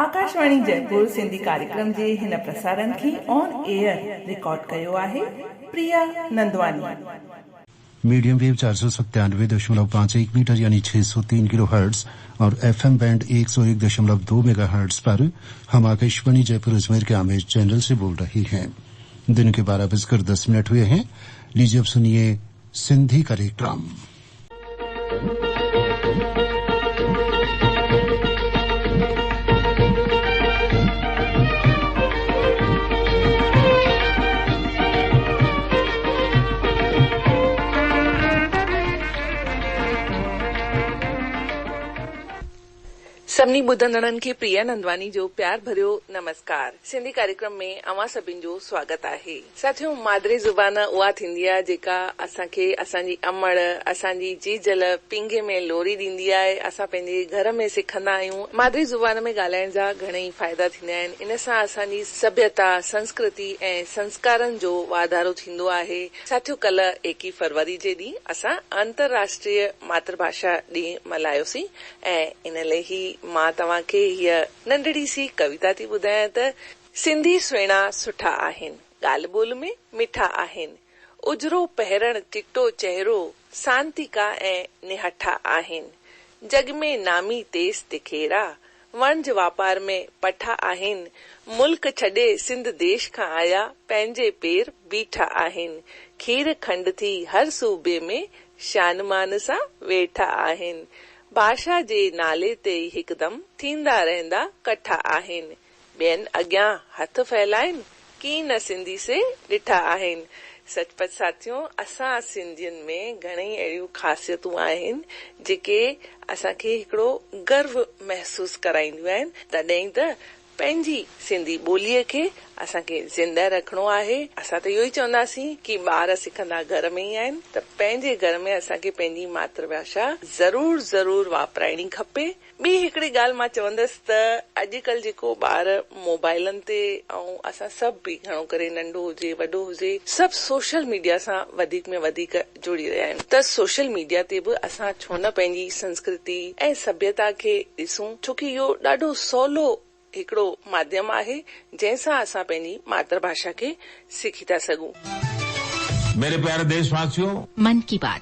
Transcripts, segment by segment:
آڪاشواڻي جئپور سنڌي ڪاريڪرم جي هن پرسارڻ کي آن ايئر رڪارڊ ڪيو آهي پريا نندواڻي. मीडियम वेव 497.51 मीटर यानी 603 किलो हर्ट्ज और एफएम बैंड 101.2 मेगाहर्ट्ज पर हम आकाशवाणी जयपुर अजमेर के आमेर चैनल से बोल रहे हैं। दिन के 12:10 हुए हैं। लीजिए अब सुनिए सिंधी कार्यक्रम। सभिनी ॿुधंदड़नि खे प्रिया नंदवानी जो प्यार भरियो नमस्कार। सिंधी कार्यक्रम में अव्हां सभिनी जो स्वागत आहे। साथियो, मादरी ज़ुबान उहा थींदी आहे जेका असांखे असांजी अमड़, असांजी जीजल पींघे में लोरी ॾींदी आहे, असां पंहिंजे घर में सिखंदा आहियूं। मादरी ज़ुबान में ॻाल्हाइण जा घणेई फ़ाइदा थींदा आहिनि। इन सां असांजी सभ्यता, संस्कृति ऐं संस्कारनि जो वाधारो थींदो आहे। साथियो, कल्ह 21 फरवरी जे ॾींहुं असां अंतर्राष्ट्रीय मातृभाषा ॾींहुं मल्हायोसीं ऐं इन लाइ ई मां तव्हांखे हीअ नंढड़ी सी कविता थी ॿुधायां त सिंधी सुहिणा सुठा आहिनि, ॻाल्हि ॿोल में मिठा आहिनि, उजरो पहिरण चिटो चेहरो, सांतिका ऐं निहठा आहिनि, जग में नामी तेस तिखेरा, वणज वापार में पठा आहिनि, मुल्क छॾे सिंध देश खां आया, पंहिंजे पेर बीठा आहिनि, खीर खंड थी हर सूबे में, शान मान सां वेठा आहिनि, भाषा जे नाले ते हिकदम थींदा रहंदा कठा आहिनि, ॿियनि अॻियां हथ फैलाइनि, की न सिंधी से ॾिठा आहिनि। सचपच साथियो, असां सिंधियुनि में घणेई अहिड़ियूं ख़ासियतूं आहिनि जेके असांखे हिकिड़ो गर्व महसूस कराईंदियूं आहिनि। तॾहिं त पंहिंजी सिंधी ॿोलीअ खे असांखे ज़िंदा रखिणो आहे। असां त इहो ई चवंदासीं की ॿार सिखंदा घर में ई आहिनि, त पंहिंजे घर में असांखे पंहिंजी मातृभाषा ज़रूर ज़रूर वापराइणी खपे। ॿी हिकिड़ी ॻाल्हि मां चवंदसि त अॼुकल्ह जेको ॿार मोबाइलनि ते ऐं असां सभु बि घणो करे नंढो हुजे वॾो हुजे सभु सोशल मीडिया सां वधीक में वधीक जुड़ी रहिया आहियूं, त सोशल मीडिया ते बि असां छो न पंहिंजी संस्कृति ऐं सभ्यता खे ॾिसूं, छोकी इहो ॾाढो सवलो हिकिड़ो माध्यम आहे जंहिंसां असां पंहिंजी मातृभाषा खे सिखी था सघूं। मेरे प्यारे देशवासियों, मन की बात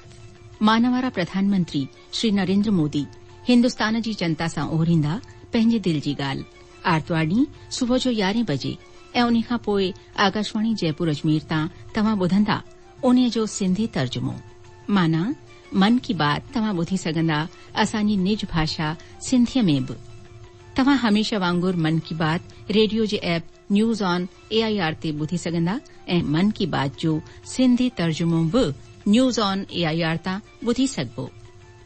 मानवारा प्रधानमंत्री श्री नरेंद्र मोदी हिंदुस्तान जी जनता सां ओहरींदा पंहिंजे दिलि जी ॻाल्हि आरतवार ॾींहुं सुबुह जो 11 बजे ऐं उन खां पोइ आकाशवाणी जयपुर अजमेर तां तव्हां ॿुधंदा उन जो सिंधी तर्जुमो। माना मन की बात तव्हां ॿुधी सघंदा असांजी निज भाषा सिंधीअ में बि। तव्हां हमेशह वांगुरु मन की बात radio J app news on AIR ते ॿुधी सघंदा ऐं मन की बात जो सिंधी तर्जुमो बि न्यूज़ ऑन एआईआर तां ॿुधी सघिबो।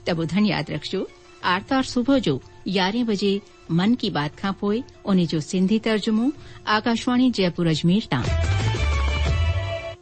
त ॿुधण यादि रखिजो, आरतवार सुबुह जो 11 बजे मन की बात खां पोइ उन जो सिंधी तर्जुमो आकाशवाणी जयपुर अजमेर तां।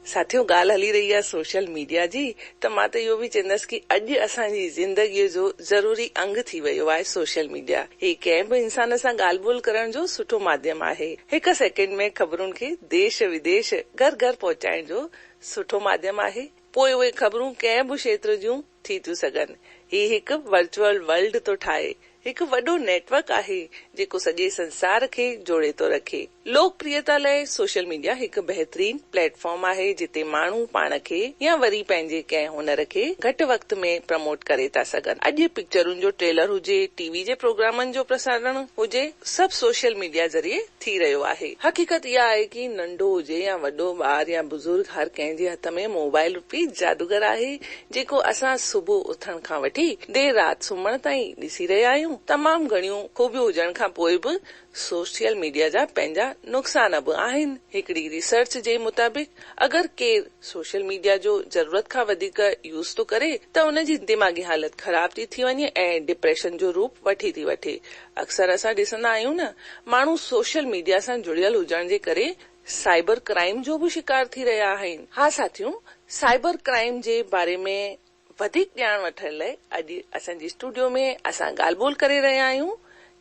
साथियो, ॻाल्हि हली रही आहे सोशल मीडिया जी, त मां त इहो बि चवंदसि की अॼु असांजी ज़िंदगीअ जो ज़रूरी अंग थी वियो आहे सोशल मीडिया। ही कंहिं बि इंसान सां ॻाल्हि ॿोल करण जो सुठो माध्यम आहे। हिक सेकेंड में ख़बरुनि खे देश विदेश घर घर पहुचाइण जो सुठो माध्यम आहे। पोइ उहे ख़बरूं कंहिं बि क्षेत्र जूं थी थियूं सघनि। ही हिकु वर्चुअल वर्ल्ड थो ठाहे, हिकु वॾो नेटवर्क आहे जेको सॼे संसार खे जोड़े थो रखे। लोकप्रियता लाइ सोशल मीडिया हिकु बहितरीन प्लेटफॉर्म आहे जिते माण्हू पाण खे या वरी पंहिंजे कंहिं हुनर खे घटि वक़्त में प्रमोट करे था सघनि। अॼु पिक्चरुनि जो ट्रेलर हुजे, टीवी जे प्रोग्रामनि जो प्रसारण हुजे, सभु सोशल मीडिया ज़रिए थी रहियो आहे। हक़ीक़त इहा आहे की नंढो हुजे या वॾो, ॿार या बुज़ुर्ग, हर कंहिंजे हथ में मोबाइल रूपी जादूगर आहे जेको असां सुबुह उथण खां वठी देरि राति सुम्हण ताईं ॾिसी रहिया आहियूं। तमामु घणियूं ख़ूबियूं हुजण खां पोइ बि सोशल मीडिया जा पंहिंजा नुक़सान बि आहिनि। हिकिड़ी रिसर्च जे मुताबिक़ अगरि केरु सोशल मीडिया जो ज़रूरत खां वधीक यूज़ थो करे त उनजी दिमागी हालत ख़राब थी थी वञे ऐं डिप्रेशन जो रूप वठी थी वठे। अक्सर असां ॾिसंदा आहियूं न, माण्हू सोशल मीडिया सां जुड़ियल हुजण जे करे साइबर क्राइम जो बि शिकार थी रहिया आहिनि। हा साथियूं, साइबर क्राइम जे बारे में वधीक ॼाण वठण लाइ अॼु असांजे स्टूडियो में असां ॻाल्हि ॿोल करे रहिया आहियूं,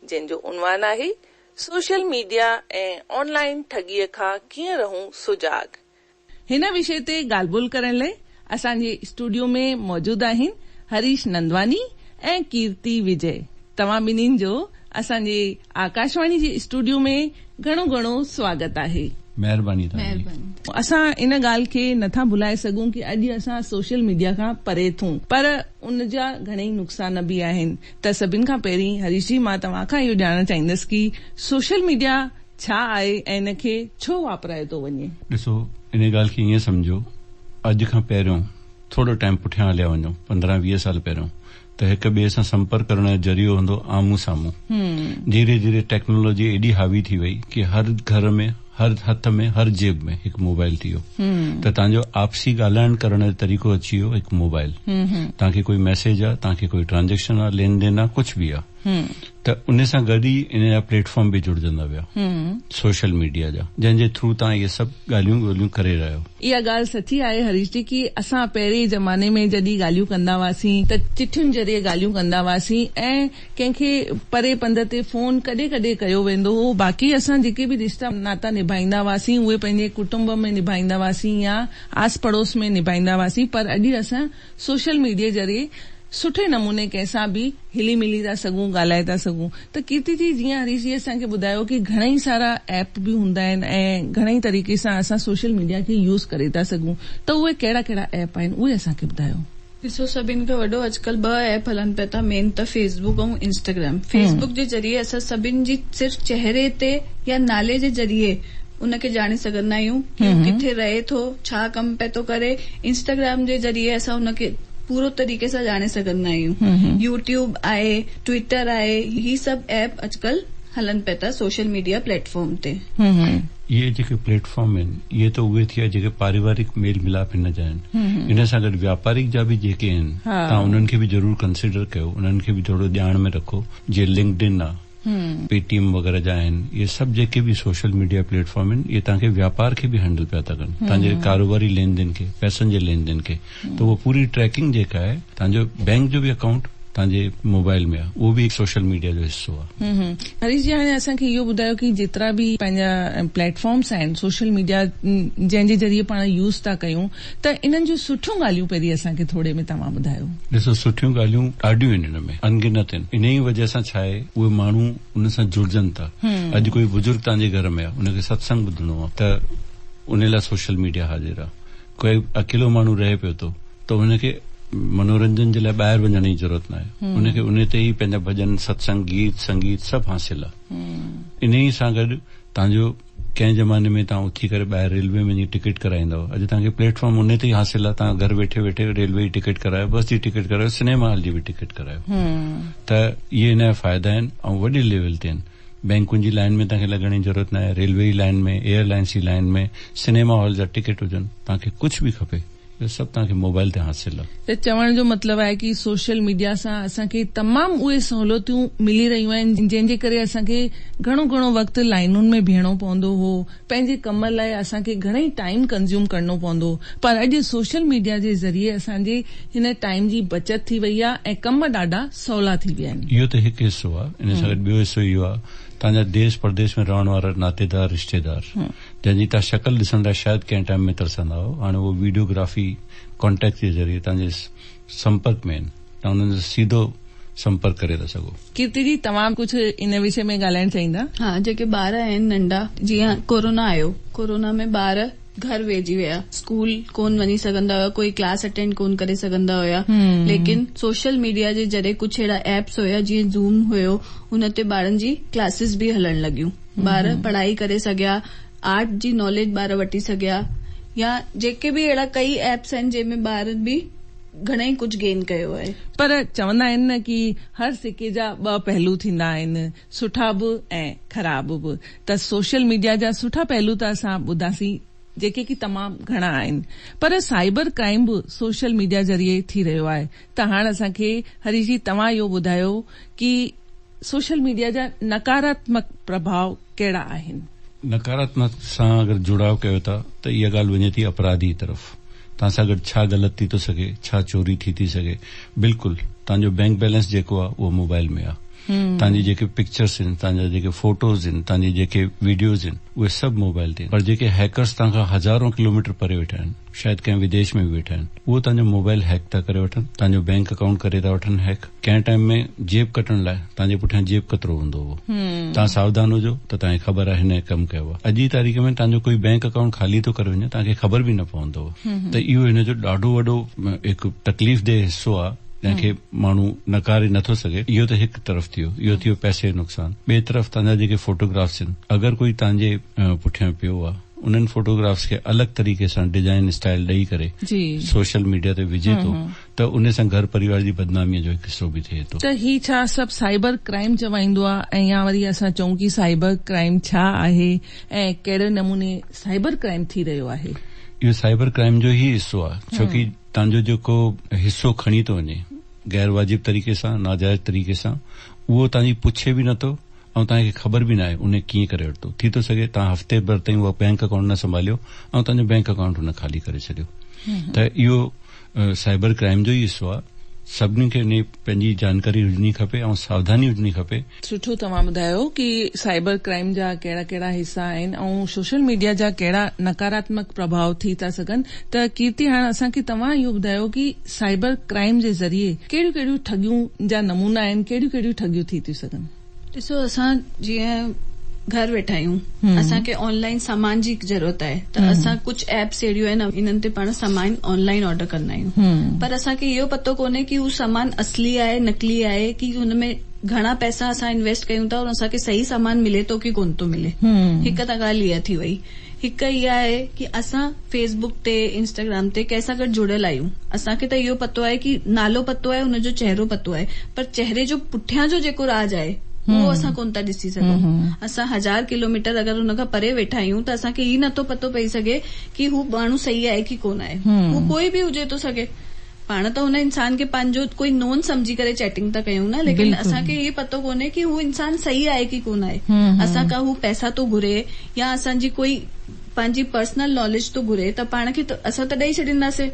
जंहिंजो उन्वान आहे सोशल मीडिया ऐं ऑनलाइन ठगीअ खां कीअं रहूं सुजाग। हिन विषय ते ॻाल्हि ॿोल करण लाइ असांजे स्टूडियो में मौजूदु आहिनि हरीश नंदवानी ऐं कीर्ति विजय। तव्हां ॿिन्हिनि जो اسان جي آڪاشواڻي جي اسٽوڊيو ۾ گهڻو گهڻو سواگت آهي. مهرباني توهان جي. اسان ان ڳالهه کي نٿا ڀلائي سگهون ڪي اڄ اسان سوشل ميڊيا کان پري ٿون پر ان جا گهڻئي نقصان به آهن ته سڀن کان پهرين هريش جي مان توهان کان اهو ڄاڻڻ چاهيندس ڪي سوشل ميڊيا ڇا آهي ۽ ان کي ڇو واپرايو ٿو وڃي؟ ڏسو ان ڳالهه کي ائين سمجهو اڄ کان پهريون ٿورو ٽائيم پٺيان هليا وڃو 15 20 سال پهريون ته هڪ ٻئي سان سمپرڪ ڪرڻ جو ذريعو هوندو آمهون سامهون. ڌيري ڌيري ٽيڪنالاجي ايڏي حاوي ٿي وئي ڪي هر گهر ۾ هر هٿ ۾ هر جيب ۾ هڪ موبائل ٿي ويو ته توهان جو آپسي ڳالهائڻ ڪرڻ جو طريقو اچي ويو هڪ موبائل. توهان کي ڪوئي ميسيج آ، توهان کي ڪوئي ٽرانزيڪشن آ، لين دين آ، ڪجهه به آ. ته ان سان گڏ ئي ان جا پليٽ فارم به جڙجندا ويا سوشل ميڊيا جا جنهن جي ٿرو توهان اهي سڀ ڳالهيون ٻولهيون ڪري رهيا آهيو. اها ڳالهه سچي آهي هريش جي ڪي اسان پهرين زماني ۾ جڏهن ڳالهيون ڪندا هئاسين ته چٺين ذريعي ڳالهيون ڪندا هئاسين ۽ ڪنهن کي پري پنڌ تي فون ڪڏهن ڪڏهن ڪيو ويندو هو باقي اسان جيڪي به رشتا ناتا نڀائيندا هئاسين اهي پنهنجي ڪٽنب ۾ نڀائيندا هئاسين يا آس پڙوس ۾ نڀائيندا هئاسين پر اڄ اسان سوشل ميڊيا ذريعي سٺي نموني ڪنهن سان به هلي ملي ٿا سگهون ڳالهائي ٿا سگهون ته ڪيرتي جي جيئن هريش جي اسان کي ٻڌايو ڪي گهڻئي سارا ايپ به هوندا آهن ۽ گهڻئي طريقي سان اسان سوشل ميڊيا کي يوز ڪري ٿا سگهون ته اهي ڪهڙا ڪهڙا ايپ آهن اهي اسان کي ٻڌايو. ڏسو سڀن کان وڏو اڄڪلهه ٻه ايپ هلن پيا ٿا مين ته Facebook ۽ Instagram Facebook جي ذريعي اسان سڀن جي صرف چهري تي يا نالي جي ذريعي ان کي ڄاڻي سگهندا آهيون ڪي هو ڪٿي رهي ٿو ڇا ڪم پئي ٿو ڪري انسٽاگرام جي ذريعي اسان ان کي پورو طريقي سان ڄاڻي سگهندا آهيون يوٽيوب آهي ٽوئٽر آهي هي سڀ ايپ اڄڪلهه هلن پيا ٿا سوشل ميڊيا پليٽ فارم تي. اهي جيڪي پليٽ فارم آهن اهي ته اهي ٿيا جيڪي پاريوارڪ ميل ملاپ هن جا آهن ان سان گڏ واپارڪ جا به جيڪي آهن توهان انهن کي به ضرور ڪنسيڊر ڪيو انهن کي به ٿورو ڄاڻ ۾ رکو جيئن لنڪڊ ان آهي پي ٽي ايم وغيره جا آهن اهي سڀ جيڪي به سوشل ميڊيا پليٽ فارم آهن اهي توهان کي واپار کي به هينڊل پيا ٿا ڪن توهان جي ڪاروباري لين دين کي پئسن جي لين دين کي ته اها پوري ٽريڪنگ جيڪا آهي توهان جو بينڪ جو به اڪائونٽ توهان جي موبائل ۾ آهي اهو به هڪ سوشل ميڊيا جو حصو آهي. هريش جي هاڻي اسان کي اهو ٻڌايو ڪي جيترا به پنهنجا پليٽ فارمس آهن سوشل ميڊيا جنهن جي ذريعي پاڻ يوز ٿا ڪيون ته انهن جون سٺيون ڳالهيون پهرين اسان کي ٿوري ۾ توهان ٻڌايو. ڏسو سٺيون ڳالهيون ڏاڍيون آهن ان ۾ انگنت آهن انهيء وجهه سان ڇا آهي اهي ماڻهو ان سان جڙجن ٿا اڄ ڪوئي بزرگ توهان جي گهر ۾ آهي ان کي ستسنگ ٻڌڻو آهي ته ان لاء سوشل ميڊيا حاضر آهي ڪوئي اڪيلو ماڻهو رهي پيو ٿو ته ان کي منورنجن جي لاء ٻاهر وڃڻ جي ضرورت ناهي ان کي ان تي ئي پنهنجا ڀڄن ستسنگ گيت سنگيت سڀ حاصل آهي انهيء سان گڏ توهان جو ڪنهن زماني ۾ توهان اٿي ڪري ٻاهر ريلوي ۾ وڃي ٽڪيٽ ڪرائيندا هئا اڄ توهان کي پليٽ فارم انهي تي ئي حاصل آهي توهان گهر ويٺي ويٺي ريلوي جي ٽڪيٽ ڪرايو بس جي ٽڪيٽ ڪرايو سئنيما هال جي به ٽڪيٽ ڪرايو ته اهي ان جا فائدا آهن ۽ وڏي ليول تي آهن بينڪن جي لائن ۾ توهان کي لڳڻ جي ضرورت ناهي ريلوي جي لائن ۾ ايئر لائنس جي لائن ۾ سئنيما هال جا ٽڪيٽ هجن توهان کي ڪجهه به کپي اهو سڀ توهان کي موبائل تي حاصل آهي. ته چوڻ جو مطلب آهي ڪي سوشل ميڊيا سان اسان کي تمام اهي سهولتيون ملي رهيون آهن جنهن جي ڪري اسان کي گهڻو گهڻو وقت لائنن ۾ بيهڻو پوندو هو پنهنجي ڪم لاء اسان کي گهڻئي ٽائيم ڪنزيوم ڪرڻو پوندو هو پر اڄ سوشل ميڊيا جي ذريعي اسان جي هن ٽائيم جي بچت ٿي وئي آهي ۽ ڪم ڏاڍا سولا ٿي ويا آهن. اهو ته هڪ حصو آهي ان سان گڏ ٻيو حصو اهو آهي توهان جا ديس پرديس ۾ رهڻ وارا ناتيدار رشتيدار جنهن جي توهان شڪل ڏسڻ لاء شايد ڪنهن ٽائيم ۾ ترسندا هئو، هاڻي اهو ويڊيو گرافي ڪانٽيڪٽ جي ذريعي توهان جي سمپرڪ ۾ آهن، توهان انهن سان سيڌو سمپرڪ ڪري ٿا سگهو. ڪيرتي جي توهان ڪجهه ان وشي ۾ ڳالهائڻ چاهيندا؟ ها جيڪي ٻار آهن ننڍا جيئن ڪورونا آيو ڪورونا ۾ ٻار گهر ويهجي ويا اسڪول ڪون وڃي سگهندا هيا ڪوئي ڪلاس اٽينڊ ڪون ڪري سگهندا هيا ليڪن سوشل ميڊيا جي ذريعي ڪجهه اهڙا ايپس هيا جيئن زوم هيو ان تي ٻارن جي ڪلاسز به هلڻ لڳيون. ٻار پڙهائي ڪري سگهيا، آرٽ جي ناليج ٻار وٺي سگهيا يا جيڪي به اهڙا ڪئي ايپس آهن جنهن ۾ ٻارن به گهڻئي ڪجهه گين ڪيو آهي. پر چوندا آهن نه ڪي هر سڪي جا ٻه پهلو ٿيندا آهن سٺا به ۽ خراب به ته سوشل ميڊيا جا سٺا پهلو ته اسان ٻڌاسين جيڪي ڪي تمام گهڻا آهن پر سائبر ڪرائيم به سوشل ميڊيا ذريعي ٿي رهيو آهي ته هاڻ اسان کي هريش جي توهان اهو ٻڌايو ڪي سوشل ميڊيا جا نڪاراتمڪ پرڀاء ڪهڙا آهن؟ نڪاراتمڪ سان اگر جڙاء ڪيو ٿا ته اها ڳالهه وڃي ٿي اپراڌي طرف. توهان سان گڏ ڇا غلط ٿي ٿو سگهي، ڇا چوري ٿي ٿي سگهي. بلڪل توهان جو بينڪ بيلنس جيڪو آهي اهو موبائل ۾ آهي. तव्हांजी जेके पिक्चर्स आहिनि, तव्हांजा जेके फोटोज़ आहिनि, तव्हांजी जेके वीडियोज़ आहिनि, उहे सभु मोबाइल ते आहिनि। पर जेके हैकर्स तव्हां खां हज़ारों किलोमीटर परे वेठा आहिनि, शायदि कंहिं विदेश में बि वेठा आहिनि, उहो तव्हांजो मोबाइल हैक था करे वठनि, तव्हांजो बैंक अकाउंट करे था वठनि हैक। कंहिं टाइम में जेब कटण लाइ तव्हांजे पुठियां जेब कतरो हूंदो हो, तव्हां सावधान हुजो त तव्हांखे ख़बर आहे हिन कमु कयो आहे। अॼु जी तारीख़ में तव्हांजो कोई बैंक अकाउंट ख़ाली थो करे वञे, तव्हांखे ख़बर बि न पवंदव। त इहो हिन जो ॾाढो वॾो हिकु तकलीफ़ दे हिसो आहे जंहिंखे माण्हू नकारे नथो सघे। इहो त हिकु तरफ़ थियो, इहो थियो पैसे जो नुक़सानु। ॿिए तरफ़ तव्हांजा जेके फोटोग्राफ्स आहिनि, अगरि कोई तव्हांजे पुठियां पियो आहे, उन्हनि फोटोग्राफ्स खे अलॻि तरीक़े सां डिज़ाइन स्टाइल ॾेई करे सोशल मीडिया ते विझे थो त उन सां घर परिवार जी बदनामीअ जो हिकु हिसो बि थिए थो। त ही छा सभु साइबर क्राइम चवाईंदो आहे ऐं या वरी असां चऊं की साइबर क्राइम छा आहे ऐं कहिड़े नमूने साइबर क्राइम थी रहियो आहे? इहो साइबर क्राइम जो ई हिसो आहे, छोकी तव्हांजो जेको हिसो खणी थो वञे गैर वाजिब तरीक़े सां, नाजाइज़ तरीक़े सां, उहो तव्हांजी पुछे बि नथो ऐं तव्हांखे ख़बर बि न आहे उन कीअं करे वरितो। थी थो सघे तव्हां हफ़्ते भरि ताईं उहा बैंक अकाउंट न संभालियो ऐं तव्हांजो बैंक अकाउंट हुन ख़ाली करे छॾियो। त इहो साइबर क्राइम जो ई हिसो आहे। सभिनी खे इन पंहिंजी जानकारी हुजणी खपे ऐं सावधानी हुजणी खपे। सुठो तव्हां ॿुधायो की साइबर क्राइम जा कहिड़ा कहिड़ा हिसा आहिनि ऐं सोशल मीडिया जा कहिड़ा नकारात्मक प्रभाव थी था सघनि। त कीर्ति, हाणे असांखे तव्हां इहो ॿुधायो की साइबर क्राइम जे ज़रिए कहिड़ियूं कहिड़ियूं ठगियूं जा नमूना आहिनि, कहिड़ियूं कहिड़ियूं ठगियूं थी थियूं सघनि? ॾिसो, असां जीअं घर वेठा आहियूं, असांखे ऑनलाइन सामान जी ज़रूरत आहे त असां कुझु ऐप्स अहिड़ियूं आहिनि, इन्हनि ते पाण सामान ऑनलाइन ऑर्डर कंदा आहियूं, पर असांखे इहो पतो कोन्हे की हू सामान असली आहे नकली आहे, की हुन में घणा पैसा असां इन्वेस्ट कयूं था और असांखे सही सामान मिले थो की कोन थो मिले। हिकु त ॻाल्हि इहा थी वई। हिकु इहा आहे की असां फेसबुक ते इंस्टाग्राम ते कंहिंसां गॾु जुड़ियल आहियूं, असांखे त इहो पतो आहे की नालो पतो आहे, हुनजो चहिरो पतो आहे, पर चेहरे जो पुठियां जो जेको राज आहे उहो असां कोन था ॾिसी सघूं। असां 1000 किलोमीटर अगरि हुन खां परे वेठा आहियूं त असांखे ई नथो पतो पई सघे की हू माण्हू सही आहे की कोन आहे। हू कोई बि हुजे थो सघे, पाण त हुन इंसान खे पंहिंजो कोई नोन सम्झी करे चैटिंग था कयूं न, लेकिन असांखे इहो पतो कोन्हे की हू इंसान सही आहे की कोन आहे। असां खां हू पैसा थो घुरे या असांजी कोई पंहिंजी पर्सनल नॉलेज थो घुरे त पाण खे असां त ॾेई छॾींदासीं,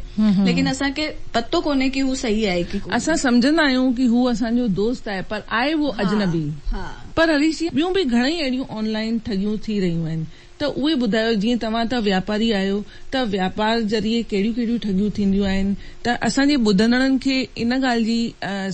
लेकिन असांखे पतो कोन्हे की हू सही आहे की कोन। असां सम्झंदा आहियूं की हू असांजो दोस्त आहे पर आहे उहो अजनबी। पर हरीश जी, ॿियूं बि घणेई अहिड़ियूं ऑनलाइन ठगियूं थी रहियूं आहिनि, त उहे ॿुधायो, जीअं तव्हां त व्यापारी आहियो त व्यापार ज़रिए कहिड़ियूं कहिड़ियूं ठगियूं थींदियूं आहिनि, त असांजे ॿुधंदड़नि खे इन ॻाल्हि जी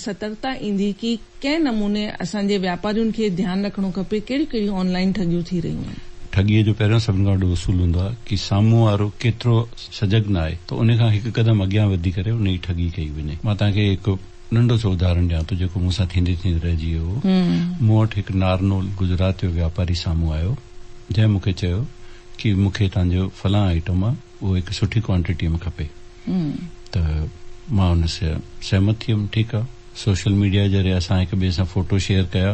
सतर्कता ईंदी की कंहिं नमूने असांजे व्यापारियुनि खे ध्यानु रखणो खपे, कहिड़ियूं कहिड़ियूं ऑनलाइन ठगियूं थी रहियूं आहिनि। ठगीअ जो पहिरियों सभिनी खां वॾो उसूल हूंदो आहे की साम्हूं वारो केतिरो सजग न आहे त उन खां हिकु क़दम अॻियां वधी करे उन जी ठगी कई वञे। मां तव्हांखे हिकु नंढो सो उदाहरण ॾियां थो जेको मूंसां थींदे थींदे रहिजी वियो हो। मूं वटि हिकु नारनोल गुजरात जो व्यापारी साम्हूं आयो, जंहिं मूंखे चयो की मूंखे तव्हांजो फलां आइटम आहे उहो हिकु सुठी क्वांटिटी में खपे। त मां हुन सां सहमत थी वियुमि, ठीकु आहे। सोशल मीडिया ज़रिए असां हिक ॿिए सां फोटो शेयर कया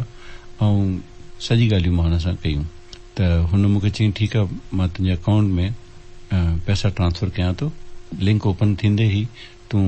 ऐं सॼी ॻाल्हियूं मां हुन सां कयूं। त हुन मूंखे चयईं ठीकु आहे, मां तुंहिंजे अकाउंट में पैसा ट्रांसफर कयां थो, लिंक ओपन थींदे ई तूं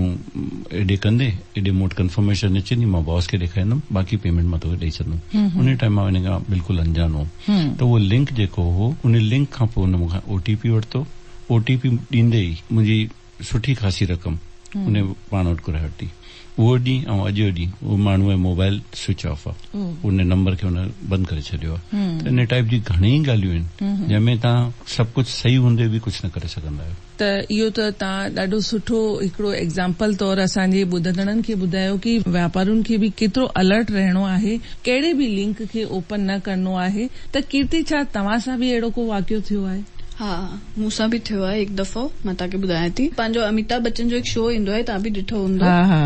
एॾे कंदे एॾे मूं वटि कन्फर्मेशन अची, मां बॉस खे ॾेखारींदुमि, बाक़ी पेमेंट मां तोखे ॾेई छॾींदुमि। उन टाइम मां हुन खां बिल्कुलु अनजान हुउमि। त उहो लिंक जेको हो उन लिंक खां पोइ हुन मूंखां ओटीपी वरितो, ओटीपी ॾींदे ई मुंहिंजी सुठी ख़ासी रक़म उन पाण वटि घुराए वरिती। उहो ॾींहुं ऐं अॼु जो ॾींहुं उहो माण्हू जो मोबाइल स्विच ऑफ आहे, उन नंबर खे हुन बंदि करे छॾियो आहे। त इन टाइप जी घणेई ॻाल्हियूं आहिनि जंहिंमें तव्हां सभु कुझु सही हूंदे बि कुझु न करे सघंदा आहियो। त इहो त तव्हां ॾाढो सुठो हिकिड़ो एग्ज़ाम्पल तौरु असांजे ॿुधंदड़नि खे ॿुधायो की व्यापारियुनि खे बि केतिरो अलर्ट रहणो आहे, कहिड़े बि लिंक खे ओपन न करिणो आहे। त कीर्ति, छा तव्हां सां बि अहिड़ो को वाक़ियो थियो आहे? हा, मूंसां बि थियो आहे हिकु दफ़ो, मां तव्हांखे ॿुधायां थी। पंहिंजो अमिताभ बच्चन जो हिकु शो ईंदो आहे, तव्हां बि ॾिठो हूंदो,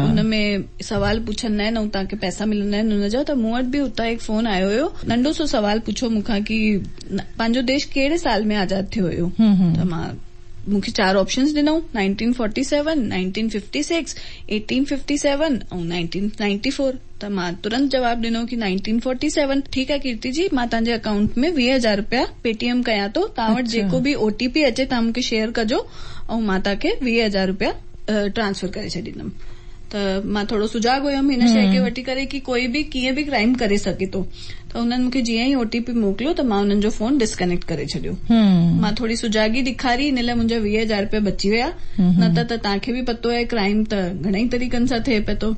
हुन में सवाल पुछंदा आहिनि ऐं तव्हांखे पैसा मिलंदा आहिनि हुनजा। त मूं वटि बि हुतां हिकु फोन आयो हुयो, नंढो सो सवाल पुछो मूंखां की पंहिंजो देश कहिड़े साल में आज़ाद थियो हुयो। त मां मूंखे 4 ऑप्शंस ॾिनऊं, 1947, 1956, 1857 ऐं 1994। त मां तुरंत जवाबु ॾिनो की 1947। ठीकु आहे कीर्ति जी, मां तव्हांजे अकाउंट में 20,000 रुपया पेटीएम कयां थो, तव्हां वटि जेको बि ओटीपी अचे तव्हां मूंखे शेयर कजो ऐं मां तव्हांखे 20,000 रुपया ट्रांसफर करे छॾींदमि। त मां थोरो सुजाग हुयमि हिन शइ खे वठी करे की कोई बि कीअं बि क्राइम करे सघे थो। त हुननि मूंखे जीअं ई ओटीपी मोकिलियो त मां हुननि जो फोन डिस्कनेक्ट करे छॾियो। मां थोरी सुजागी ॾेखारी, इन लाइ मुंहिंजा 20,000 रुपया बची विया, न त तव्हांखे बि पतो आहे क्राइम त घणे ई तरीक़नि सां थिए पियो थो।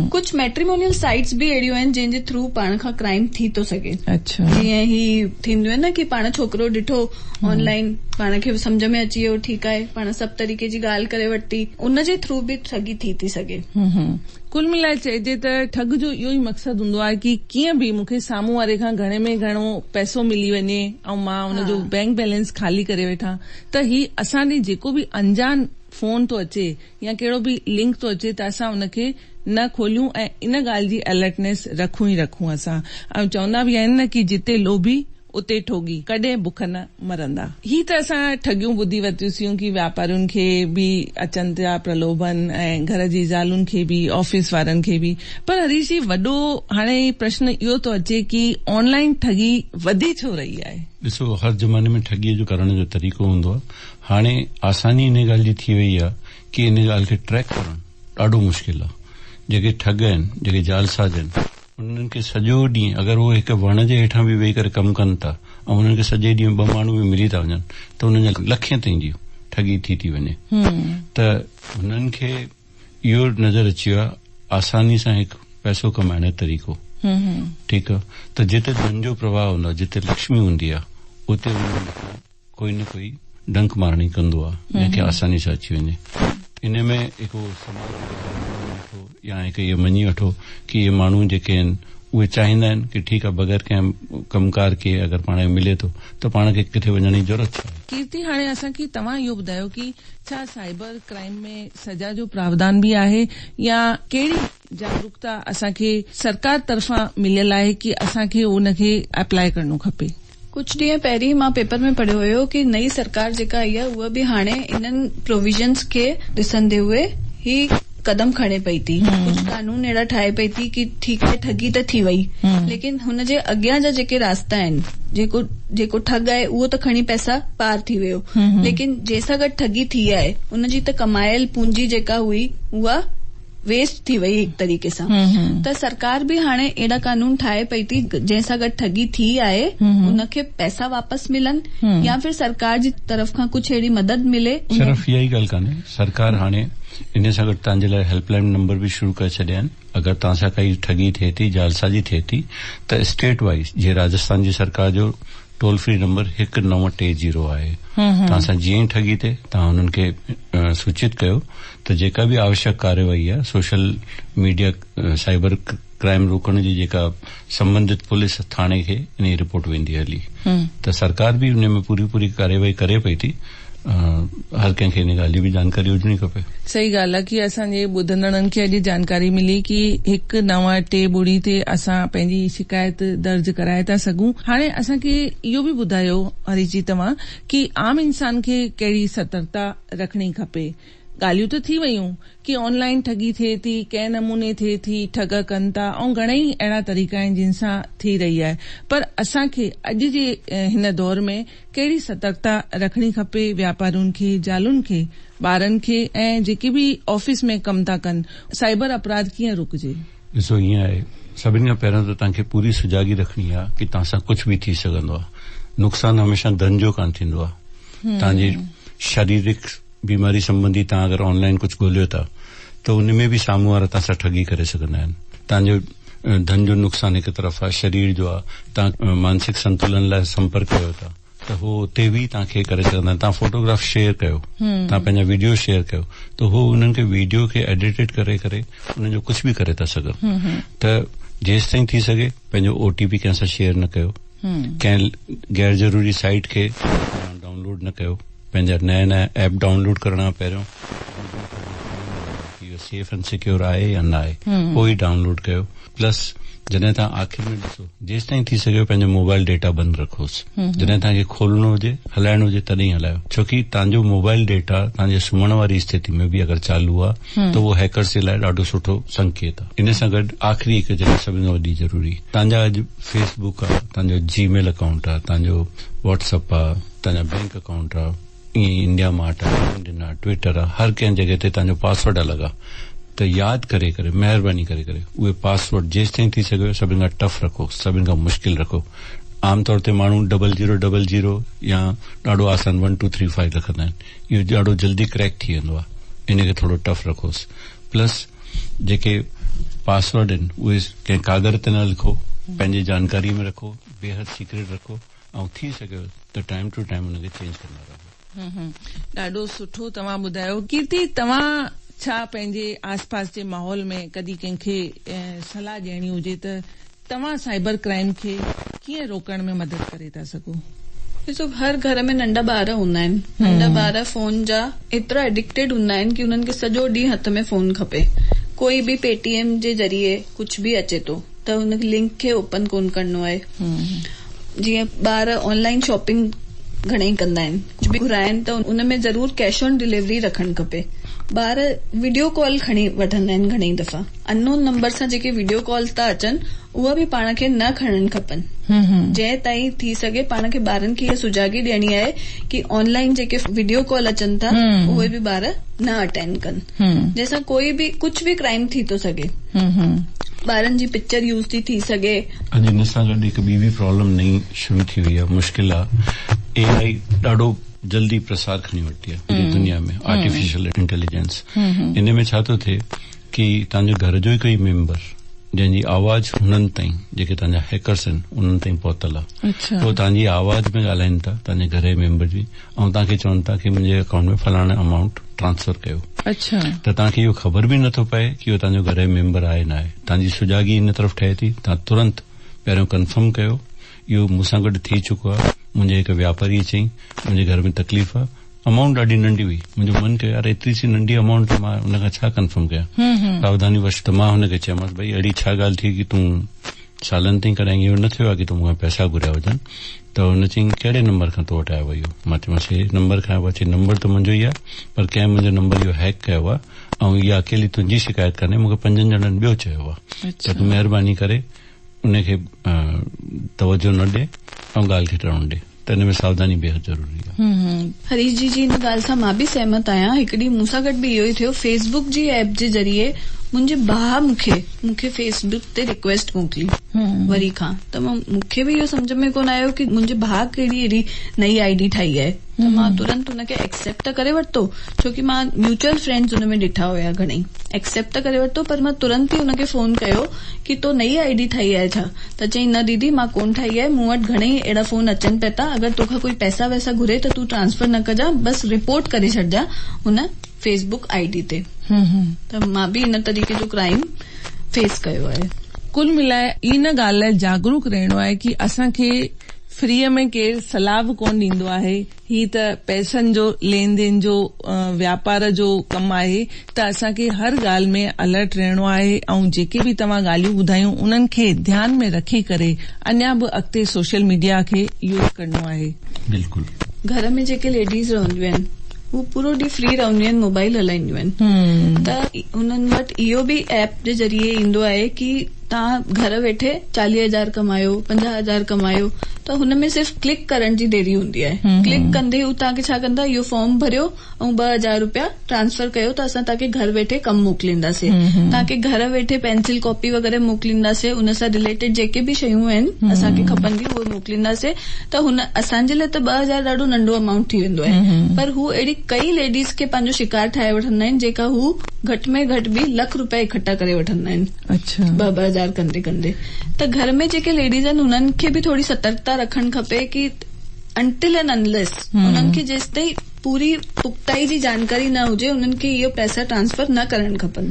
कुझु मैट्रिमोनियल साइट्स बि अहिड़ियूं आहिनि जंहिंजे थ्रू पाण खां क्राइम थी थो सघे। अच्छा। जीअं ही थींदियूं आहिनि न की पाण छोकिरो ॾिठो ऑनलाइन, पाण खे सम्झ में अची वियो, ठीकु आहे, पाण सभु तरीक़े जी ॻाल्हि करे वरिती, उन जे थ्रू बि ठगी थी थी सघे। कुल मिलाए चइजे त ठग जो इहो ई मक़सदु हूंदो आहे की कीअं बि मूंखे साम्हूं वारे खां घणे में घणो पैसो मिली वञे ऐं मां हुनजो बैंक बैलेंस ख़ाली करे वेठां। त ही असां ॾे जेको बि अनजान फोन थो अचे या कहिड़ो बि लिंक थो अचे त असां हुनखे न खोलियूं ऐं इन ॻाल्हि जी अलर्टनेस रखूं ई रखूं असां। ऐं चवंदा बि आहिनि न की जिते लोभी उते ठोगी, कॾहिं बुख न मरंदा। ही त असां ठगियूं ॿुधी वरितियूंसीं की व्यापारियुनि खे बि अचनि पिया प्रलोभन ऐं घर जी ज़ालुनि खे बि, ऑफिस वारनि खे बि। पर हरीश जी, वॾो हाणे प्रश्न इहो थो अचे की ऑनलाइन ठगी वधी छो रही आहे? ॾिसो, हर ज़माने में ठगीअ जो करण जो तरीक़ो हूंदो आहे। हाणे आसानी इन ॻाल्हि जी थी वई आहे की इन ॻाल्हि खे ट्रैक करणु ॾाढो मुश्किल आहे। जेके ठग आहिनि, जेके जालसाज़ आहिनि, उन्हनि खे सॼो ॾींहुं अगरि उहे हिकु वण जे हेठां बि वेही करे कमु कनि था ऐं उन्हनि खे सॼे ॾींहुं ॿ माण्हू बि मिली था वञनि त उन्हनि जा लखे ताईं जी ठगी थी थी वञे। त हुननि खे इहो नज़र अची वियो आहे आसानी सां हिकु पैसो कमाइण जो तरीक़ो। ठीकु आहे, त जिते धन जो प्रवाह हूंदो आहे, जिते लक्ष्मी हूंदी आहे, उते कोई न कोई डंक मारणी कंदो आहे जंहिंखे आसानी सां अची वञे। इन में हिकु समाज या हिकु इहो मञी वठो की इहे माण्हू जेके आहिनि उहे चाहींदा आहिनि की ठीकु आहे, बग़ैर कंहिं कमकार खे अगरि पाण खे मिले थो त पाण खे किथे वञण जी ज़रूरत छा आहे। कीर्ति, हाणे असांखे तव्हां इहो ॿुधायो की छा साइबर क्राइम में सज़ा जो प्रावधान बि आहे या कहिड़ी जागरूकता असांखे सरकार तरफ़ां मिलियल आहे की असांखे उनखे अप्लाई करणो खपे? कुझु ॾींहं पहिरीं मां पेपर में पढ़ियो हुयो की नई सरकार जेका आई आहे उहा बि हाणे इन्हनि प्रोविज़न्स खे ॾिसंदे हुए ही कदम खणे पई थी। कुझु कानून अहिड़ा ठाहे पई थी की ठीकु आहे, ठगी त थी वई, लेकिन हुन जे अॻियां जा जेके रास्ता आहिनि, जेको जेको ठग आहे उहो त खणी पैसा पार थी वियो, लेकिन जंहिंसां गॾु ठगी थी आहे उनजी त कमायल पूंजी जेका हुई उहा वेस्ट थी वई हिकु तरीक़े सां। त सरकार बि हाणे अहिड़ा कानून ठाहे पई थी जंहिंसां गॾु ठगी थी आहे उनखे पैसा वापसि मिलनि या फिर सरकार जी तरफ़ खां कुझु अहिड़ी मदद मिले। सिर्फ़ इहा ई ॻाल्हि कान्हे, सरकार हाणे इन सां गॾु तव्हांजे लाइ हेल्पलाइन नंबर बि शुरू करे छॾिया आहिनि। अगरि तव्हां सां काई ठगी थिए थी, जालसाज़ी थिए थी, त स्टेट वाइज़ जीअं राजस्थान जी सरकार जो टोल फ्री नंबर 1930 आहे, तव्हां सां जीअं ई ठगी थिए तव्हां हुननि खे सूचित कयो त जेका बि आवश्यक कार्यवाही आहे, सोशल मीडिया साइबर क्राइम रोकण जी जेका संबंधित पुलिस थाणे खे इन जी रिपोर्ट वेंदी हली। त सरकार बि उन में पूरी पूरी कार्यवाही करे पई थी। हर कंहिंखे इन ॻाल्हि जी बि जानकारी हुजणी खपे। सही ॻाल्हि आहे की असांजे ॿुधंदड़नि खे अॼु जानकारी मिली की 1938 ते असां पंहिंजी शिकायत दर्ज कराए था सघूं। हाणे असांखे इहो बि ॿुधायो हरीश जी तव्हां की आम इंसान खे कहिड़ी सतर्कता रखणी खपे। ॻाल्हियूं त थी वयूं की ऑनलाइन ठगी थिए थी, कंहिं नमूने थिए थी, ठग कनि था ऐं घणेई अहिड़ा तरीक़ा आहिनि जिन सां थी रही आहे, पर असांखे अॼु जे हिन दौर में कहिड़ी सतर्कता रखणी खपे व्यापारियुनि खे, ज़ालुनि खे, ॿारनि खे ऐं जेके बि ऑफिस में कमु था कनि, साइबर अपराध कीअं रुकिजे? ॾिसो, ईअं आहे, सभिनी खां पहिरियों त तव्हांखे पूरी सुजागी रखणी आहे की तव्हां सां कुझु बि थी सघंदो आहे। नुक़सानु हमेशह धन जो कान थींदो आहे, तव्हांजी शारीरिक बीमारी संबंधी तव्हां अगरि ऑनलाइन कुझु ॻोल्हियो था त उन में बि साम्हूं वारा तव्हां सां ठगी करे सघंदा आहिनि। तव्हांजो धन जो नुक़सानु हिकु तरफ़ आहे, शरीर जो आहे, तव्हां मानसिक संतुलन लाइ संपर्क कयो था त हो उते बि तव्हांखे करे सघंदा आहिनि। तव्हां फोटोग्राफ शेयर कयो, तव्हां पंहिंजा वीडियो शेयर कयो त हो उन्हनि खे वीडियो खे एडिटेड करे करे उन्हनि जो कुझु बि करे था सघनि। त जेसि ताईं थी सघे पंहिंजो ओटीपी कंहिंसां शेयर न कयो, कंहिं गैर ज़रूरी साइट खे डाउनलोड न कयो, पंहिंजा नया नया ऐप डाउनलोड करण खां पहिरियों इहो सेफ एंड सिक्योर आहे या न आहे पोइ ई डाउनलोड कयो। प्लस जॾहिं तव्हां आख़िर में ॾिसो, जेसि ताईं थी सघे पंहिंजो मोबाइल डेटा बंदि रखोसि, जॾहिं तव्हांखे खोलणो हुजे, हलाइणो हुजे तॾहिं हलायो, छो की तव्हांजो मोबाइल डेटा तव्हांजे सुम्हण वारी स्थिति में बि अगरि चालू आहे त उहो हैकर्स जे लाइ ॾाढो सुठो संकेत आहे। इन सां गॾु आख़िरी हिकु जेका सभिनी खां वॾी ज़रूरी, तव्हांजा अॼु फेसबुक आहे, तव्हांजो जीमेल अकाउंट आहे, तव्हांजो व्हाट्सएप आहे, तव्हांजा बैंक अकाउंट आहे, ईअं ई इंडिया मार्ट आहे, लिंक्डइन आहे, ट्विटर आहे, हर कंहिं जॻह ते तव्हांजो पासवर्ड अलॻि आहे। ته ياد ڪري ڪري مهرباني ڪري ڪري اهي پاسورڊ جيستائين ٿي سگهيو سڀني کان ٽف رکو، سڀني کان مشڪل رکو. عام طور تي ماڻهو ڊبل زيرو ڊبل زيرو يا ڏاڍو آسان ون ٽو ٿري فائيو رکندا آهن. اهو ڏاڍو جلدي ڪريڪ ٿي ويندو آهي. ان کي ٿورو ٽف رکوس. پلس جيڪي پاسورڊ آهن اهي ڪنهن ڪاڳر تي نه لکو، پنهنجي جانڪاري ۾ رکو، بيحد سيڪريٽ رکو ۽ ٿي سگهيو ته ٽائيم ٽو ٽائيم ان کي چينج ڪندا رهو. ڏاڍو سٺو توهان ٻڌايو. ڪيرتي توهان ڇا پنهنجي آس پاس جي ماحول ۾ ڪڏهن ڪنهن کي صلاح ڏيڻي هجي ته توهان سائبر ڪرائيم کي ڪيئن روڪڻ ۾ مدد ڪري ٿا سگهو؟ ڏسو هر گهر ۾ ننڍا ٻار هوندا آهن. ننڍا ٻار فون جا ايترا ايڊڪٽيڊ هوندا آهن ڪي انهن کي سڄو ڏينهن هٿ ۾ فون کپي. ڪوئي به پي ٽي ايم جي ذريعي ڪجهه به اچي ٿو ته ان لنڪ کي اوپن ڪونه ڪرڻو آهي. جيئن ٻار آن لائين شاپنگ گهڻي ئي ڪندا آهن. ڪجهه به گهرائن ته ان ۾ ضرور ڪيش آن ڊليوري رکڻ کپي. ٻار وڊيو ڪال کڻي وٺندا آهن گهڻي ئي دفعا. ان نون نمبر سان جيڪي وڊيو ڪالز ٿا اچن اها به پاڻ کي نه کڻڻ کپن. جنهن تائين ٿي سگهي پاڻ کي ٻارن کي اها سجاڳي ڏيڻي آهي ڪي آن لائين جيڪي وڊيو ڪال اچن ٿا اهي به ٻار نه اٽينڊ ڪن. جنهن سان ڪوئي به ڪجهه به ڪرائيم ٿي ٿو سگهي. ٻارن جي پڪچر يوز ٿي ٿي سگهي. اڄ ان سان گڏ هڪ ٻي به پرابلم نئين شروع ٿي وئي آهي مشڪل آهي اي آئي ڏاڍو جلدي پرسار کڻي ورتي آهي پوري دنيا ۾ آرٽيفيشل انٽيليجنس ان ۾ ڇا ٿو ٿئي ڪي توهان جو گهر جو ئي ڪوئي ميمبر جنهن جي آواز هنن تائين جيڪي توهان جا هيڪرس آهن انهن تائين پهتل آهي هو توهان جي آواز ۾ ڳالهائين ٿا توهان جي گهر جي ميمبر جي ۽ توهان کي چون ٿا ڪي منهنجي اڪائونٽ ۾ فلاڻي امائونٽ ٽرانسفر ڪيو ته توهان کي اهو خبر به نٿو پئي ڪي اهو توهان جو گهر جو ميمبر آهي نه آهي توهان جي سجاڳي ان طرف ٺهي ٿي توهان ترنت پهريون ڪنفرم ڪيو اهو مون سان گڏ ٿي چڪو آهي منهنجي هڪ واپاري چئي منهنجي گهر ۾ تڪليف آهي امائونٽ ڏاڍي ننڍي هئي منهنجو من ڪيو يار ايتري سي ننڍي امائونٽ مان ان کان ڇا ڪنفرم ڪيان ساوڌاني وش ته مان هن کي چيومانس ڀئي اهڙي ڇا ڳالهه ٿي ڪي تون سالن تائين ڪڏهن اهو نه ٿيو آهي ڪي تو مون کان پئسا گهريا هجن ته هن چيائين ڪهڙي نمبر کان تو وٽ آيو آهي اهو مان چيومانس هي نمبر کان آيو آهي چيائين نمبر ته منهنجو ئي آهي پر ڪنهن منهنجو نمبر اهو هيڪ ڪيو آهي ۽ اها اڪيلي تنهنجي شڪايت ڪانهي مون کي پنجن ڄڻن ٻيو چيو آهي ته تون مهرباني ڪري ان کي توجه نه ڏي ۽ ڳالهه کي ٽرڻ ڏي ته ان ۾ ساوڌاني بيحد ضروري آهي. هريش جي جي ان ڳالهه سان مان به سهمت آهيان. هڪ ڏينهن مون سان گڏ به اهو ئي ٿيو. فيس بڪ جي ايپ جي ذريعي منهنجي ڀاء مون کي مون کي فيس بڪ تي رڪويسٽ موڪلي وري کان ته مون کي به اهو سمجهه ۾ ڪونه آيو ڪي منهنجي ڀاء ڪهڙي اهڙي نئي I D ٺاهي آهي ته مان ترنت ان کي ايڪسيپٽ ته ڪري ورتو ڇو ڪي مان ميوچل فرينڊز ان ۾ ڏٺا هيا گهڻئي ايڪسيپٽ ته ڪري ورتو پر مان ترنت ئي ان کي فون ڪيو ڪي تو نئي I D ٺاهي آهي ڇا؟ ته چيائين نه ديدي مان ڪونه ٺاهي آهي مون وٽ گهڻئي اهڙا فون اچن پيا ٿا اگر توکان ڪوئي پئسا وئسا گهري ته تون ٽرانسفر نه ڪجان بس رپورٽ ڪري ڇڏجان هن فيس بڪ I D تي ته مان به ان طريقي جو ڪرائيم فيس ڪيو آهي. ڪل ملائي ان ڳالهه لاء جاڳروڪ رهڻو آهي ڪي اسان کي فريء ۾ ڪير صلاح به ڪونه ڏيندو آهي هي ته پئسن جو لين دين جو واپار جو ڪم آهي ته اسان کي هر ڳالهه ۾ الرٽ رهڻو آهي ۽ جيڪي به توهان ڳالهيون ٻڌايون انهن کي ڌيان ۾ رکي ڪري اڃا به اڳتي سوشل ميڊيا کي يوز ڪرڻو آهي. بلڪل. گهر ۾ جيڪي ليڊيز رهنديون آهن هو پورو ڏينهن فري رهنديون آهن موبائل هلائينديون آهن ته انهن وٽ اهو به ايپ جي ذريعي ايندو آهي ڪي توهان گهر ويٺي چاليهه هزار ڪمايو، پنجاهه هزار ڪمايو ته هن ۾ صرف ڪلڪ ڪرڻ جي ديري هوندي آهي. ڪلڪ ڪندي هو توهان کي ڇا ڪندا اهو فارم ڀريو ۽ 2000 روپيا ٽرانسفر ڪيو ته اسان توهان کي گهر ويٺي ڪم موڪلينداسين. توهان کي گهر ويٺي پينسل ڪاپي وغيره موڪلينداسين ان سان رليٽيڊ جيڪي به شيون آهن اسان کي کپنديون اهي موڪلينداسين ته هن اسان جي لاء ته 2000 ڏاڍو ننڍو امائونٽ ٿي ويندو آهي پر هو اهڙي ڪئي ليڊيز کي پنهنجو شڪار ٺاهي وٺندا آهن جيڪا هو گهٽ ۾ گهٽ به لک روپيا اڪٺا ڪري وٺندا آهن. اڇا. ٻه ٻه هزار ڪندي ڪندي ته گهر ۾ جيڪي ليڊيز آهن انهن کي به ٿوري سترڪتا رکڻ کپي ڪي انٽل اينڊ انليس انهن کي جيستائين پوري پختائي جي جانڪاري نه هجي انهن کي اهو پئسا ٽرانسفر نه ڪرڻ کپن.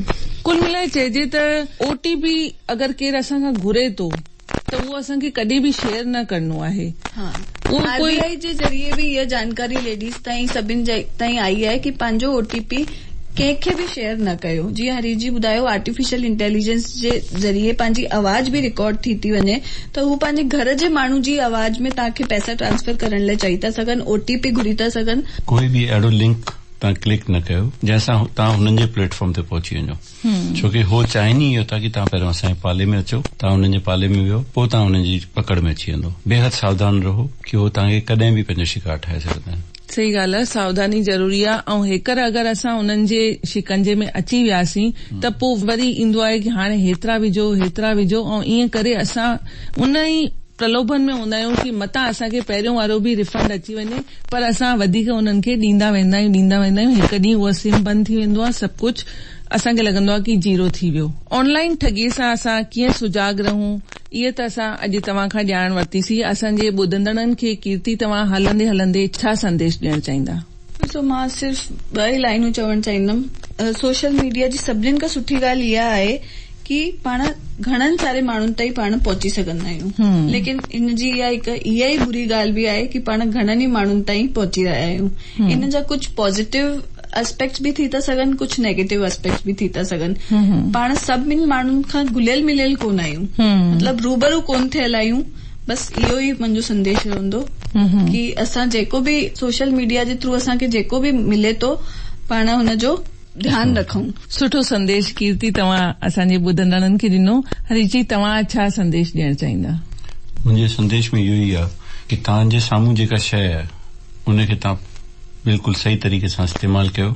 ڪل ملائي چئجي ته او ٽي پي اگر ڪير اسان کان گهري ٿو ته اهو اسان کي ڪڏهن به شيئر نه ڪرڻو آهي. ها آر بي آئي جي ذريعي به اها جانڪاري ليڊيز تائين سڀن تائين آئي آهي ڪي پنهنجو او ٽي پي ڪنهن کي به شيئر نه ڪيو جيئن هريش جي ٻڌايو آرٽيفيشل انٽيليجنس جي ذريعي پنهنجي آواز به رڪارڊ ٿي ٿي وڃي ته هو پنهنجي گهر جي ماڻهو جي آواز ۾ توهان کي پئسا ٽرانسفر ڪرڻ لاء چئي ٿا سگهن او ٽي پي گهري ٿا سگهن. ڪوئي به اهڙو لنڪ توهان ڪلڪ نه ڪيو جنهن سان توهان هنن جي پليٽ فارم تي پهچي وڃو ڇو ڪي هو چاهين ئي اهو ٿا ڪي توهان پهريون اسان جي پالي ۾ اچو توهان هنن جي پالي ۾ ويهو پوء توهان هنن جي پڪڙ ۾ اچي ويندو بيحد ساوڌان رهو ڪي هو توهان کي ڪڏهن به پنهنجو شڪار ٺاهي سگهندا آهن. सही ॻाल्हि आहे, सावधानी ज़रूरी आहे ऐं हेकर अगरि असां उन्हनि जे शिकंजे में अची वियासीं त पोइ वरी ईंदो आहे की हाणे हेतिरा विझो हेतिरा विझो ऐं ईअं करे असां उन ई प्रलोभन में हूंदा आहियूं की मतां असांखे पहिरियों वारो बि रिफंड अची वञे, पर असां वधीक उन्हनि खे ॾींदा वेंदा आहियूं ॾींदा वेंदा आहियूं। हिकु ॾींहुं उहा सिम बंदि थी वेंदो आहे, सभु कुझु असांखे लॻंदो आहे की ज़ीरो थी वियो। ऑनलाइन ठगीअ सां असां कीअं सुजाग रहूं, इहा त असां अॼु तव्हां खां ॼाण वरितीसीं। असांजे ॿुधंदड़नि खे कीर्ति तव्हां हलंदे हलंदे छा संदेश ॾियणु चाहींदा? सो मां सिर्फ़ ॿ ई लाइनूं चवणु चाहींदमि। सोशल मीडिया जी सभिनीनि खां सुठी ॻाल्हि इहा आहे की पाण घणनि सारे माण्हुनि ताईं पाण पहुची सघंदा आहियूं, लेकिन इन जी इहा हिकु इहा ई बुरी ॻाल्हि बि आहे की पाण घणनि ई माण्हुनि ताईं पहुची रहिया आहियूं। इन जा कुझु पॉज़िटिव एस्पेक्ट्स बि थी था सघनि, कुझु नेगेटिव एस्पेक्ट्स बि थी था सघनि। पाण सभिनी माण्हुनि खां घुलियल मिलियल कोन आहियूं, मतिलबु रूबरू कोन थियल आहियूं। बसि इहो ई मुंहिंजो संदेश रहंदो की असां जेको बि सोशल मीडिया जे थ्रू असांखे जेको बि मिले थो पाण हुनजो ध्यानु रखूं। सुठो संदेश कीर्ति तव्हां असांजे ॿुधंदड़नि खे ॾिनो। हरीश जी, तव्हां छा संदेश ॾियणु चाहींदा? मुंहिंजे संदेश में इहो ई आहे की तव्हांजे साम्हूं जेका शइ आहे उनखे तव्हां बिल्कुलु सही तरीक़े सां इस्तेमालु कयो,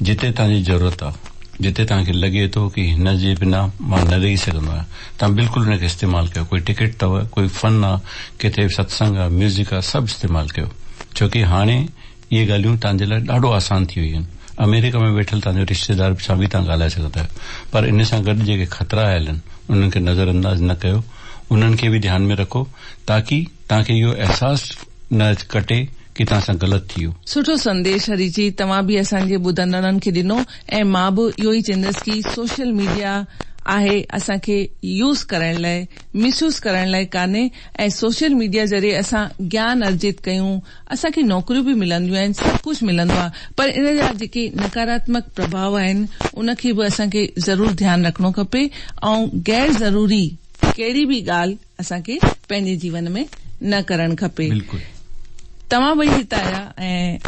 जिते तव्हांजी ज़रूरत आहे, जिते तव्हांखे लॻे थो की हिन जे बिना मां न रही सघंदो आहियाँ, तव्हां बिल्कुलु हुनखे इस्तेमालु कयो। कोई टिकट अथव, कोई फन आहे, किथे सत्संग आहे, म्यूज़िक आहे, सभु इस्तेमालु कयो, छो की हाणे इहे ॻाल्हियूं तव्हांजे लाइ ॾाढो आसान थी वयूं आहिनि। अमेरिका में वेठल तव्हांजो रिश्तेदार सां बि तव्हां ॻाल्हाए सघंदा आहियो, पर इन सां गॾु जेके ख़तरा आयल आहिनि उन्हनि खे नज़रअंदाज़ न कयो, उन्हनि खे बि ध्यान में रखो ताकी तव्हांखे इहो अहसासु न कटे की तव्हां सां ग़लति थी वियो। सुठो संदेश हरी जी तव्हां बि असांजे ॿुधंदड़नि खे ॾिनो ऐं मां बि इहो ई चवंदसि की सोशल मीडिया आहे असांखे यूज़ करण लाइ, मिसयूज़ करण लाइ कान्हे। ऐं सोशल मीडिया ज़रिए असां ज्ञान अर्जित कयूं, असांखे नौकरियूं बि मिलंदियूं आहिनि, सभु कुझु मिलंदो आहे, पर इन जा जेके नकारात्मक प्रभाव आहिनि उनखे बि असांखे ज़रूरु ध्यानु रखणो खपे ऐं गैर ज़रूरी कहिड़ी बि ॻाल्हि असांखे पंहिंजे जीवन में न करणु खपे। तव्हां ॿई हिते आया ऐं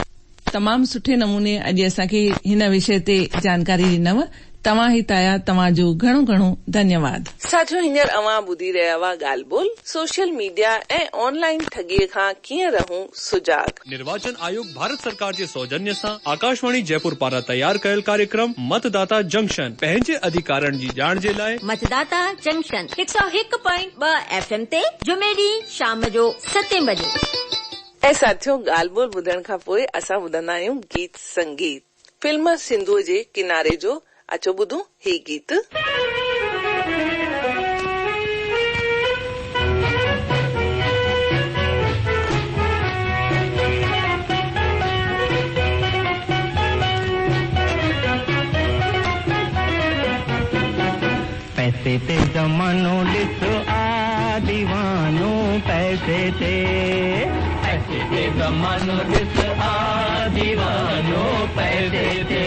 तमामु सुठे नमूने अॼु असांखे हिन विषय ते जानकारी ॾिनव। तव्हां हिते आया, तव्हांजो घणो घणो धन्यवाद। साथियो, हींअर अव्हां ॿुधी रहिया हुआ ॻाल्हि ॿोल सोशल मीडिया ऐं ऑनलाइन ठगीअ खां कीअं रहूं सुजाग। निर्वाचन आयोग भारत सरकार जे सौजन्य सां आकाशवाणी जयपुर पारां तयार कयल कार्यक्रम मतदाता जंक्शन पंहिंजे अधिकारनि जी ॼाण जे लाइ मतदाता जंक्शन 101.2 FM ते जुमे ॾींहुं शाम जो 7 बजे। ऐं साथियो, ॻाल्हि ॿोल ॿुधण खां पोइ असां ॿुधंदा आहियूं गीत संगीत फिल्म सिंधूअ जे किनारे जो। अचो ॿुधूं ही गीत। पैसे ते ज़मानो ॾिसो आ दीवानो, पैसे ते पैसे ते ज़मानो ॾिसो आ दीवानो, पैसे ते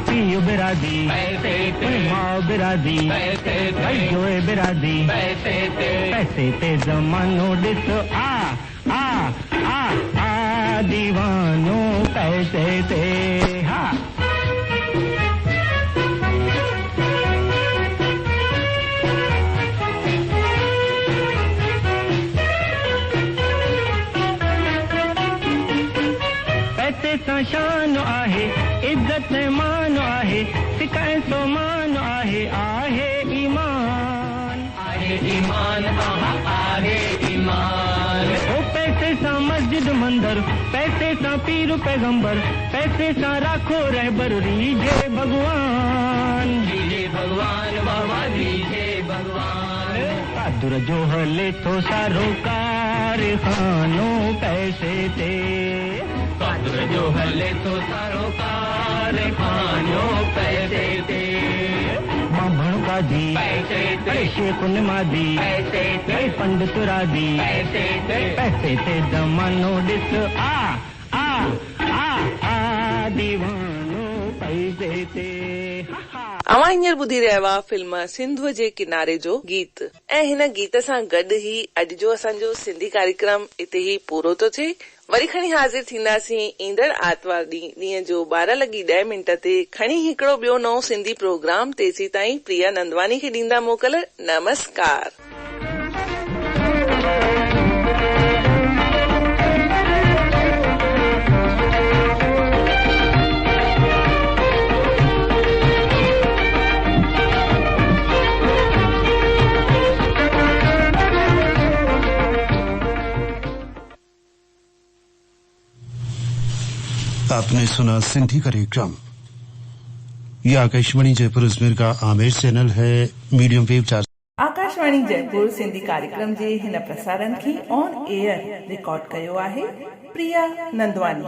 पीउ बिरादी पैसे ते, माउ बिरादी पैसे ते, जोए बिरादी पैसे ते, पैसे ते ज़मानो ॾिसो आ आ आ आ दीवानो, पैसे ते। हा सां शान आहे, इज़त मान आहे, सिक ऐं सोमान आहे, आहे ईमान, आहे ईमान, आहे ईमान। ओ पैसे सां मस्जिद मंदर, पैसे सां पीर पैगंबर, पैसे सां राखो रहबर, रीझे भॻवान, रीझे भॻवान, बाबा रीझे भॻवान। कादुर जो हले थो सारो कारखानो, पैसे ते कादुर जो हले थो सारो कारखानो, पैसे ते। बामण कादी पैसे ते, शेख नमादी पैसे ते, पंडित रादी पैसे ते, पैसे ते ज़मानो ॾिस आ आ आ आ दीवानो, पैसे ते। अव्हां हींअर ॿुधी रहिया हुआ फिल्म सिंधूअ जे किनारे जो गीत ऐं हिन गीत सां गॾु ई अॼु जो असांजो सिंधी कार्यक्रम हिते ई पूरो थो थिए। वरी खणी हाज़िर थींदासीं ईंदड़ आतिवार ॾींहुं ॾींहं जो 12:10 ते खणी हिकिड़ो ॿियो नओं सिंधी प्रोग्राम। तेसी ताईं प्रिया नंदवानी खे ॾींदा मोकल। नमस्कार। आपने सुना सिंधी कार्यक्रम। यह आकाशवाणी जयपुर अजमेर का आमेर चैनल है, मीडियम वेव 4। आकाशवाणी जयपुर सिंधी कार्यक्रम जे हिन प्रसारण खे ऑन एयर रिकॉर्ड कयो आहे प्रिया नंदवानी।